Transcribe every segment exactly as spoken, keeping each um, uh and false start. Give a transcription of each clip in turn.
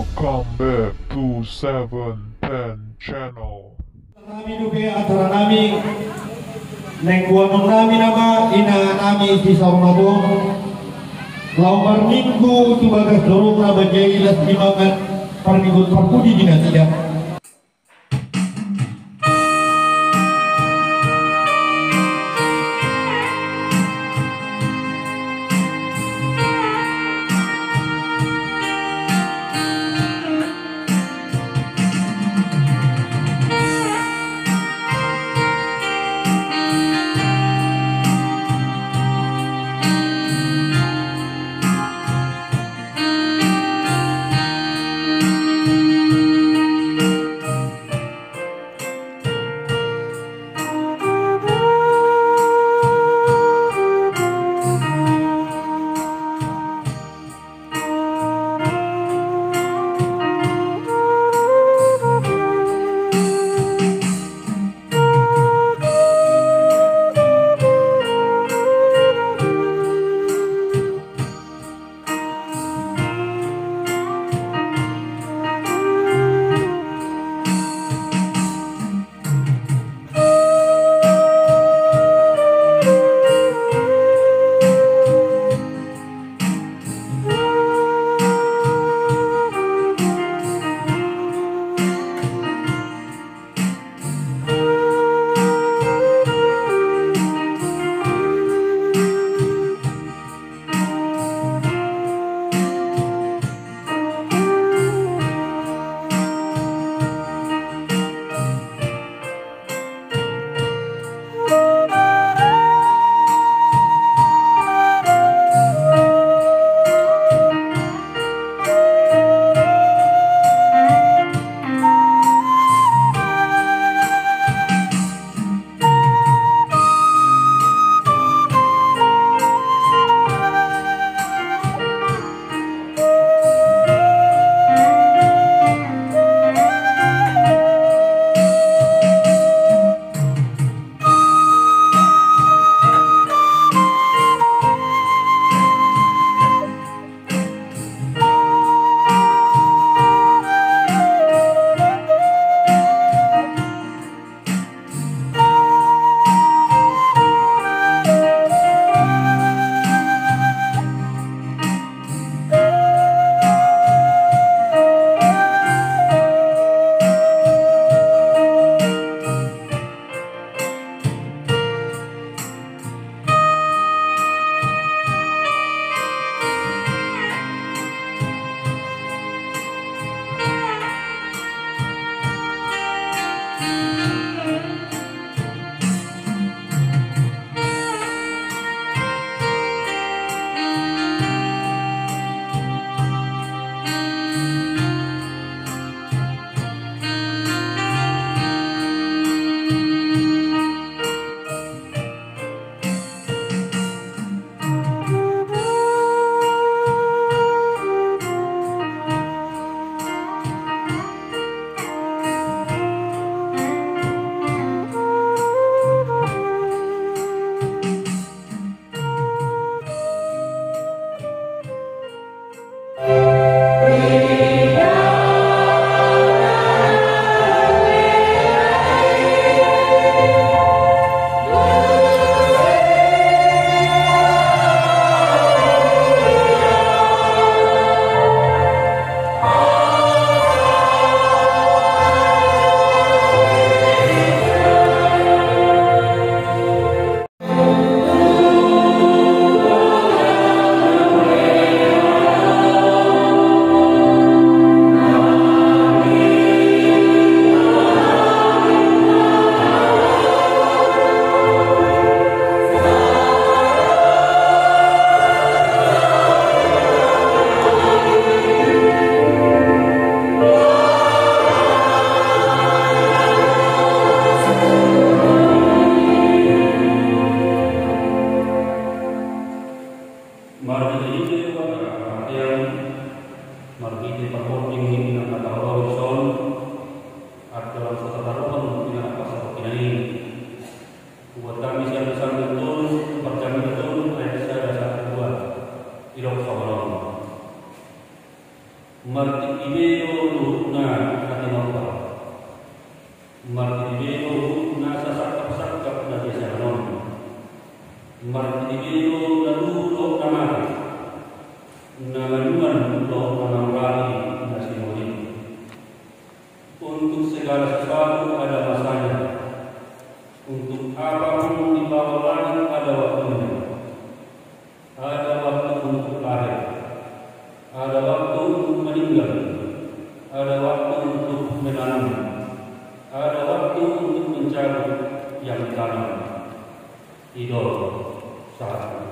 Welcome back to Seven Ten Channel. Nami dope acara nami, naeng boanon nami nama ina nami si Saur Matua, laho marminggu tu bagas dorong na bajai las dimangan parminggu parpudi di nasida. Marhitehite acara panghataion, marhite parhobing ni inang na taholong dison, asa tataruhon di na pasahat i. Hubuat hami sian Psalmen tolu, parjamita tolu, ayat sada sahat dua. Didok songon on. Martingki be do luhutna hatiha. Martingki be do luhutna sasangkap-sangkap na biasa on. Martingki be do na luhut dohot na mate, na manuan dohot na mangurari na sinorit. Untuk segala sesuatu ada masanya. Untuk apa pun di bawah langit ada waktunya. Ada waktu untuk lahir, ada waktu untuk meninggal, ada waktu untuk menanam, ada waktu untuk mencabut yang ditanam. I do sahatna.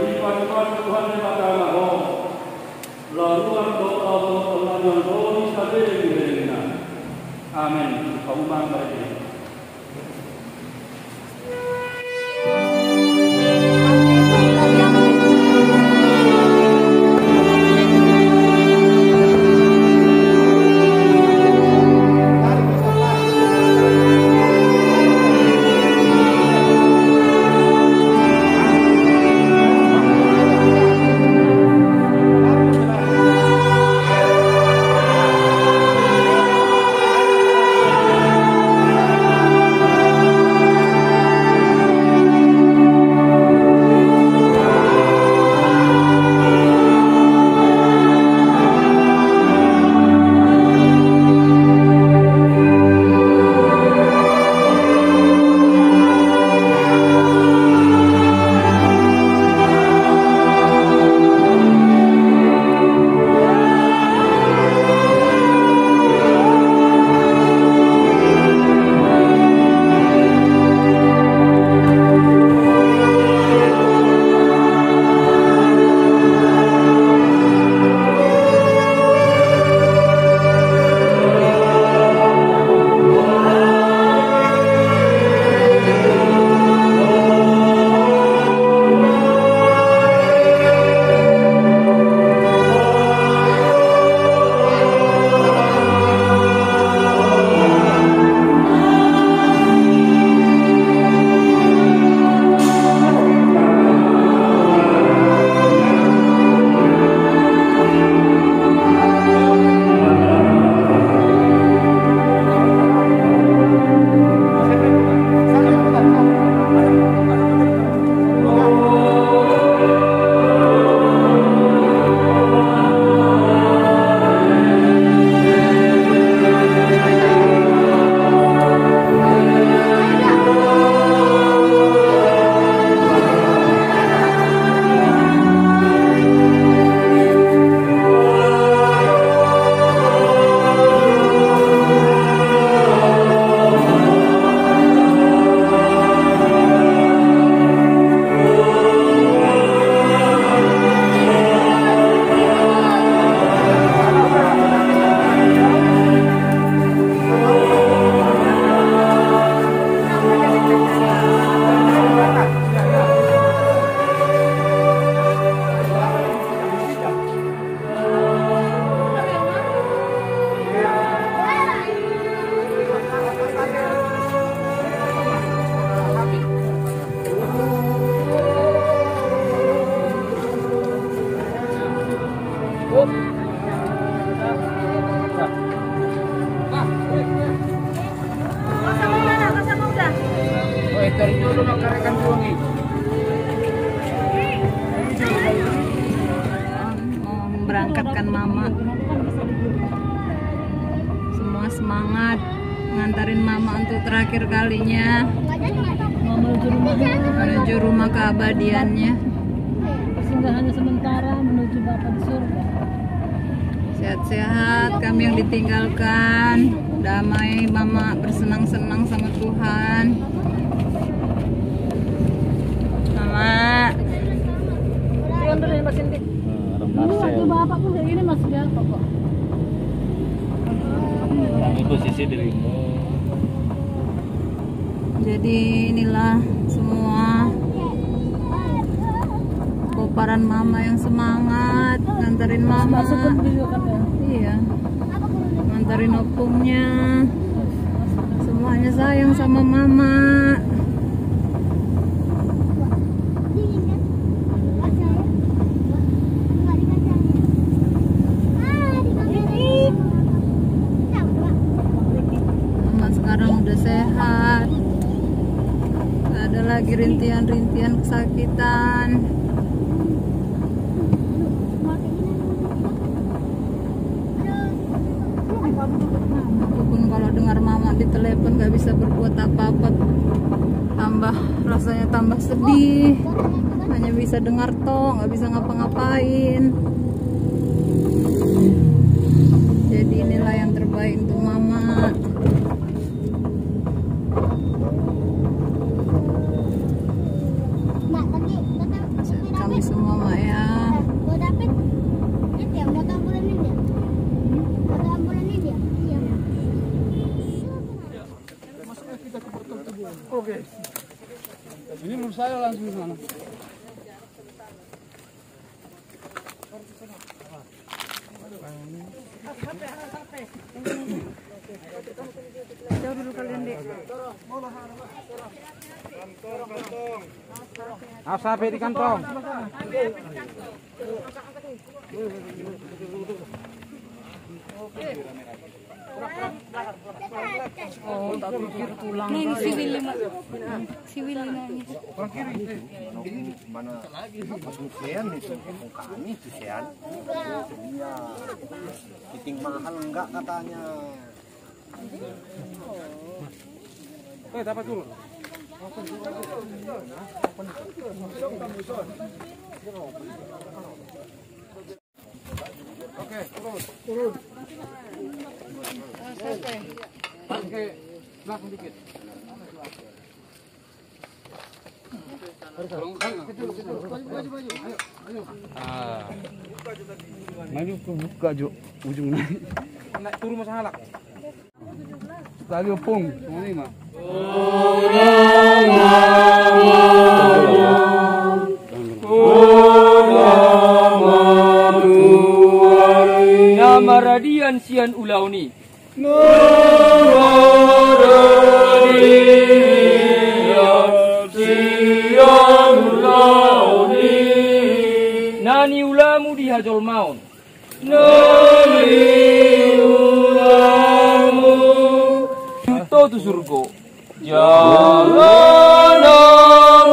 Dipasu-pasu Tuhan Debata ma ho, laho ruar dohot laho tohon, laho manuan ro di saberengberengna. Amen. Paumang balik. Berangkatkan mama. Semua semangat ngantarin mama untuk terakhir kalinya menuju rumah, menuju rumah keabadiannya. Persinggahannya sementara menuju Bapa di surga. Sehat-sehat kami yang ditinggalkan. Damai mama, bersenang-senang sama Tuhan. Mama. Nah, ada Marcel. Bapak pun kayak gini masih gampang kok. Ini posisi dirimu. Jadi inilah semua pomparan mama yang semangat nganterin mama. Iya. Nganterin opungnya. Semuanya sayang sama mama. Mama sekarang udah sehat. Gak ada lagi rintian-rintian kesakitan. Aku pun kalau dengar mama di telepon gak bisa berbuat apa-apa. Tambah, rasanya tambah sedih. Hanya bisa dengar tok, gak bisa ngapa-ngapain. Jadi inilah yang terbaik untuk mama. Kami semua, Mak, ya. Oke. Ini menurut saya langsung sana. Jauh dulu kalian, Dek. Awas, H P di kantong. Oh, tak pikir pulang. Nah, ini si Willy, Mak. Si Willy nangis. Mana? Sean itu, bukan kami itu, Sean. Iya. Fitting mahal enggak katanya. Eh, dapat dulu. Oke, turun. Turun. Pas ke belakang dikit. Ah. Maju ke buka jo ujungnya. Naik turun masalah. Tadi opung, semua lima. Na maradian sian ulaon i. Na maradian sian ulaon i. Na niulamu di hajolmaon. Na niulamu. Ihuthon tu surgo. Jala na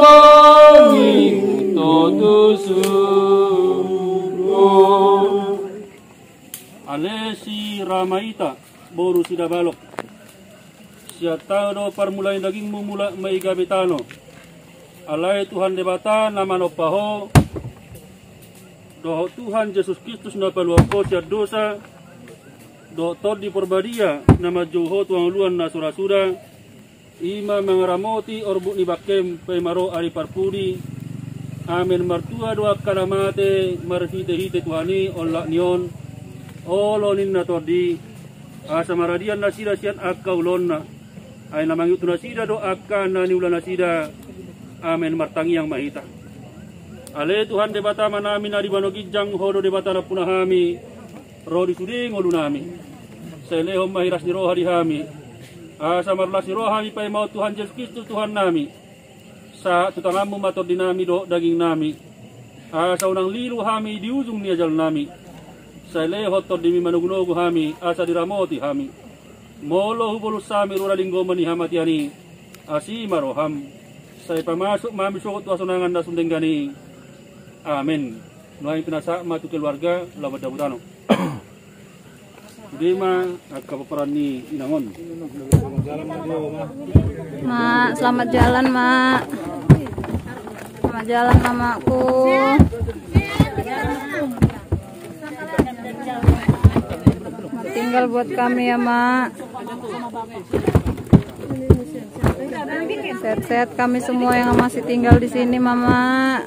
mangihuthon tu surgo. Ale si Ramaita boru Sidabalok. Sian tano do parmulaan dagingmu mulak ma i gabe tano. Alai Tuhan Debata na manompa ho, dohot Tuhan Jesus Kristus na paluahon ho sian dosa, dohot Tondi Porbadia na manjou ho tu hangoluan na sura-sura, i ma mangaramoti orbuk ni bangkem paima ro ari parpudi. Amen. Martua do angka na mate marhite-hite Tuhan i olat ni on, olo ninna Tondi, asa maradian nasida sian angka ulaonna. Ai na mangihuthon nasida do angka na niula nasida. Amen. Martangiang ma hita. Ale Tuhan Debata Amanami na di banua ginjang, ho do Debata nampuna hami, ro di sude ngolunami. Sai lehon ma hiras ni roha di hami, asa marlas ni roha hami paima Tuhan Jesus Kristus Tuhannami. Sahat tu tanganmu ma tondinami dohot dagingnami, asa unang lilu hami di ujung ni ajalnami. Sai lehon tondimi manogu-nogu hami, asa diramoti hami. Molo hubolus hami rura linggoman ni hamatean i, asi ma roham. Sai pamasuk ma hami sogot tu hasonangan na sun denggan i. Amen. Nuaeng pinasahat ma tu keluarga laho mandabu tano. Sude ma angka pomparan ni inang on. Mak, selamat jalan, Mak. Selamat jalan, Mamakku. Selamat tinggal buat kami ya, Mak. Sehat-sehat kami semua yang masih tinggal di sini, Mama.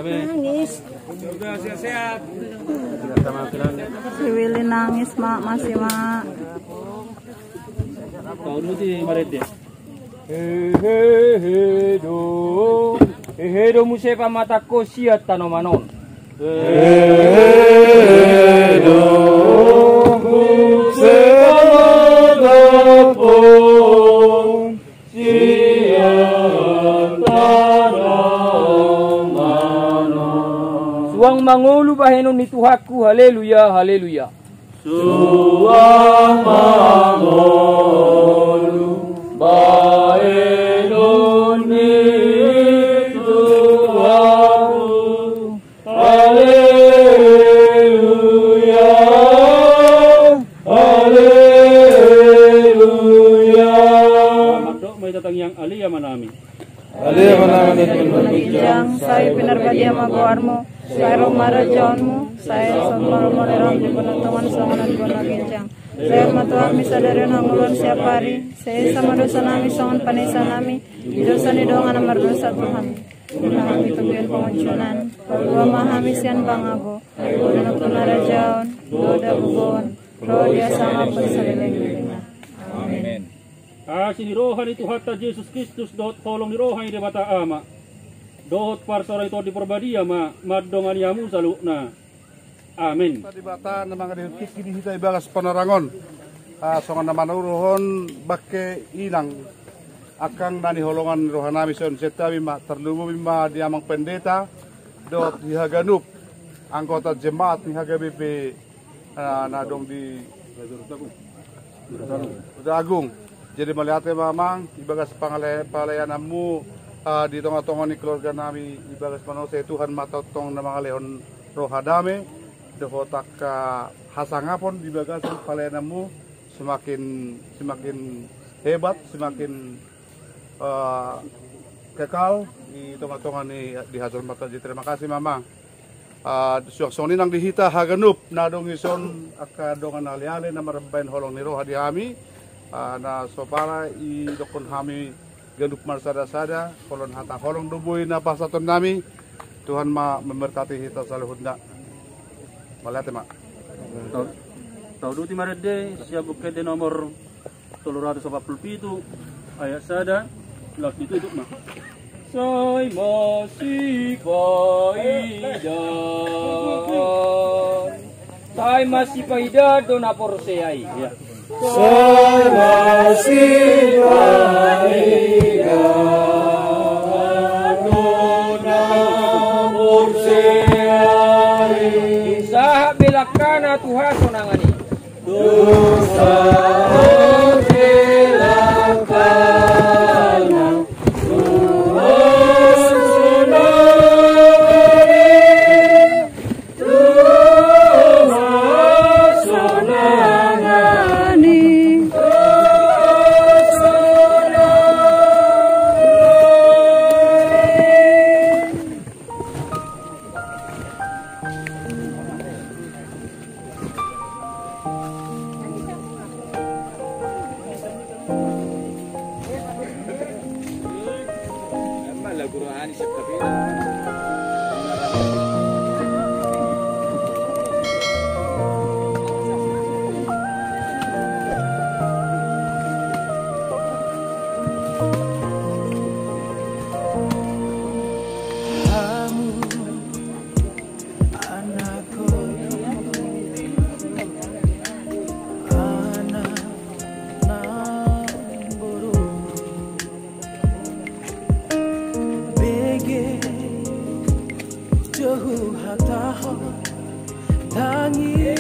Nangis. Si Willy nangis, Mak, masih, Mak. Kau dulu di Marende. Hehe do, hehe do muse pamatangko sian tanoman on. Hehe do muse pamatangko sian tanoman on. Suang mangolu bahenon ni Tuhanku, haleluya, haleluya. Suang mangolu bahenon ni Tuhanku. Haleluya, haleluya. Mandok ma hita tangiang. Ale Amanami. Ale Amanami na di banua ginjang, sai pinarbadia ma goarmu, sai ro ma harajaonmu, sai somal ma roham di banua tonga on songon na di banua ginjang. Sai ma tu hami sadari on hangoluan siapari, sai esa ma dosanami songon panesanami di dosa ni dongan na mardosa tu hami. Unang hami togihon pangunjunan, palua ma hami sian pangago, ai Ho do nampuna harajaon, dohot hagogoon, ro di hasangapon saleleng ni lelengna. Amen. Asi ni roha ni Tuhanta Jesus Kristus dohot holong ni roha ni Debata Ama dohot parsaoran ni Tondi Parbadia ma mandongani hamu saluhutna. Amen. Debata na mangalehon tingki di hita di bagas panorang on, ah, songon na manaruhon bangke inang angkang na hinaholongan ni rohanami songon i, sian hami ma, tarlumobi ma di amang pendeta dohot di haganup anggota jemaat ni H K B P, ah, na adong di Huta Agung. Jadi mauliate ma amang di bagas pangale-, pelayananmu, ah, di tonga-tonga ni keluarganami di bagas panorang on. Sai Tuhan ma tongtong na mangalehon roha dame dohot angka hasangapon di bagasan pelayananmu, semakin, semakin hebat, semakin eh, kekal di tonga-tonga ni di hajolmaon. Jadi terima kasih ma amang. Eh, suang songon i nang di hita haganup na adong dison, angka dongan aleale na marbahen holong ni roha di hami, eh, na so pala didokkon hami ganup marsada-sada, holong hata holong do boi na pasahatonnami. Tuhan ma memberkati hita saluhutna. Mauliate ma. Tau, tau dua di Marende, sian Buku Ende nomor tolu ratus opat pulu pitu, ayat sada, laos ditutup ma. Sai masipaida. Sai masipaida do na porsea i. Ya. Sai masipaida do na porsea i. Sahat belakana tu hasonangan i. Dosa on belakana tu hasonangan i. huhatahon tangi